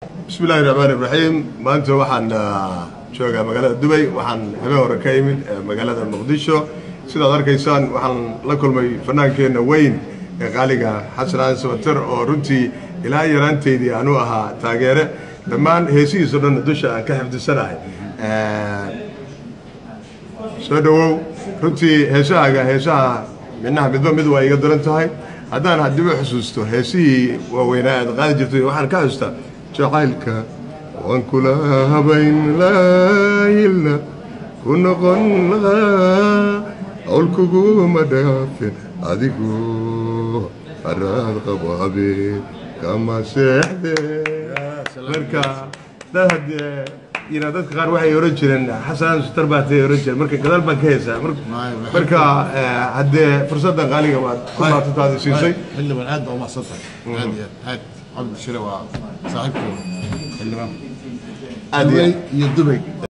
Bismi illahi raxmaan iraxiim. Maanta waxaan joogaa magaalada Dubay. Waxaan habeen hore ka imid magaalada Muqdisho. Sidaad arkaysaan, waxaan la kulmay fanaankeenna weyn ee qaaliga Xasan Aadan Samater, oo runtii ilaa yaraanteydii aanu ahaa taageere, dhammaan heesihiisao dhan dusha aan ka xifdisanahay. Soo dhowow. Runtii heesahaaga, heesaha midnaha midba mid waa iga daran tahay. Haddaan haddiba xusuusto heesihii waaweynaa aad qaadi jirtay, waxaan ka xusuustaa jacaylka waan kula habayn laayilna ku noqon lahaa, hawl kuguma dhaafin, adigu haraad qabo habeen kama seexde. Marka dad haddee yina dadka qaar waxay ohan jireen Xasan Sutar baatay ohan jireen, marka gadaal baan ka heesaa. Marka haddee fursaddan qaaliga waad ku maatataadi siisay. Xildhibaan, aad baa umahadsan tahay, aad iyo aad. Cabdi Shire waa saaxiibkooda xildhibaan. Aad iyo Dubay iyo Dubay.